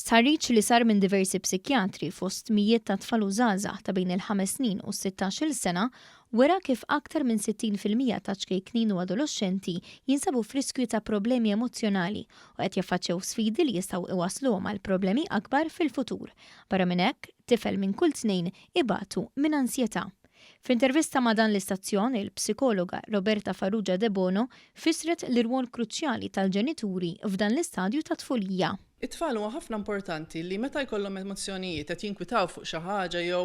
Stħarriġ li sar minn diversi psikjatri fost mijiet ta' tfal u żgħażagħ ta' bejn il-ħames snin u s-sittax-il sena wera kif aktar minn 60% ta' ċkejknin u adoloxxenti jinsabu f'riskju ta' problemi emozzjonali u qed jaffaċċjaw sfidi li jistgħu iwassluhom għal problemi akbar fil-futur. Barra minn hekk, tifel minn kull tnejn ibatu minn ansjetà. F'intervista ma' dan l-istazzjon, il-psikologa Roberta Farrugia Debono fissret l-irwol kruċjali tal-ġenituri f'dan l-istadju tat-tfulija. It-tfal huwa ħafna importanti li meta jkollhom emozzjonijiet, qed jinkwitaw fuq xi ħaġa jew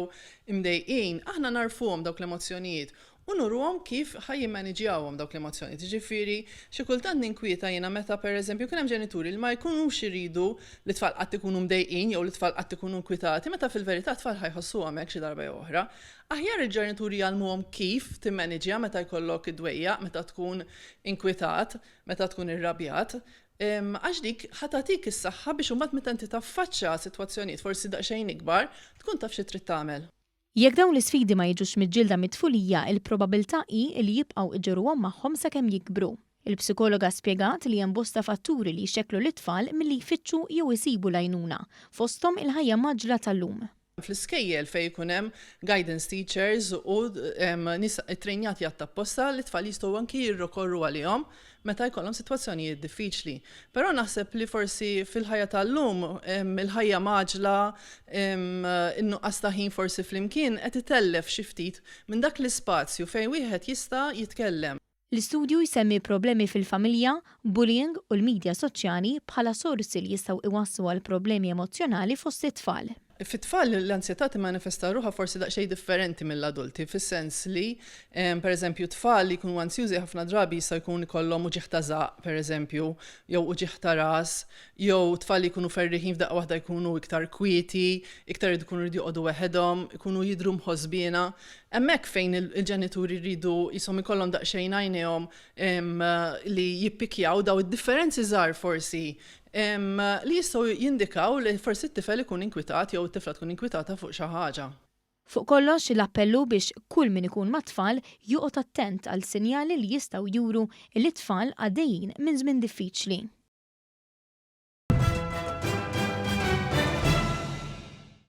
imdejqin, aħna nagħrfuhom dawk l-emozzjonijiet u nuruhom kif ħa jimmaniġjawhom dawk l-emozzjonijiet. Jiġifieri, xi kultant ninkwieta jiena meta pereżempju jkun hemm ġenituri li ma jkunux iridu li t-tfal qatt ikunu mdejqin jew li t-tfal qatt ikunu nkwitati, meta fil-verità t-tfal ħa jħossuhom hekk xi darba jew oħra. Aħjar il-ġenituri jgħallmuhom kif timmaniġja meta jkollok id-dwejjaq, meta tkun inkwitat, meta tkun irrabjat. Għax dik ħa tagħtik is-saħħa biex imbagħad meta inti taffaċċja sitwazzjonijiet forsi daqsxejn ikbar, tkun taf xi trid tagħmel. Jekk dawn l-isfidi ma jiġux miġġielda mit-tfulija, il-probabbiltà hi li jibqgħu iġorruhom magħhom sakemm jikbru. Il-psikologa spjegat li hemm bosta fatturi li jxekklu lit-tfal milli jfittxu jew isibu l-għajnuna, fosthom il-ħajja mgħaġġla tal-lum. Fl-iskejjel fejn ikun hemm guidance teachers u nies ittrejnjati għat-tapposta li t-tfal jistgħu anki jirrikorru għalihom meta jkollhom sitwazzjonijiet diffiċli. Però naħseb li forsi fil-ħajja tal-lum, il-ħajja mgħaġġla, in-nuqqas ta' ħin forsi flimkien qed itellef xi ftit minn dak l-ispazju fejn wieħed jista' jitkellem. L-istudju jsemmi problemi fil-familja, bullying u l-midja soċjali bħala sorsi li jistgħu iwasslu għal problemi emozzjonali fost it-tfal. Fit-tfal l-ansjetà timmanifesta ruħha forsi daqsxejn differenti mill-adulti, fis-sens li, pereżempju, tfal li jkunu ansjużi ħafna drabi jista' jkun ikollhom uġigħ ta' żaqq, pereżempju, jew uġigħ ta' ras, jew tfal li jkunu ferriħin f'daqqa waħda jkunu iktar kwieti, iktar ikunu jridu joqogħdu weħedhom, ikunu jidhru mħossbiena. Hemmhekk fejn il-ġenituri jridu qishom ikollhom daqsxejn għajnejhom li jippikkjaw daw id-differenzi żgħar forsi li jistgħu jindikaw li forsi t-tifel ikun inkwitat jew it-tifla tkun inkwitata fuq xi ħaġa. Fuq kollox, l-appell hu biex kull min ikun mat-tfal joqgħod attent għal sinjali li jistgħu juru li t-tfal għaddejjin minn żmien diffiċli.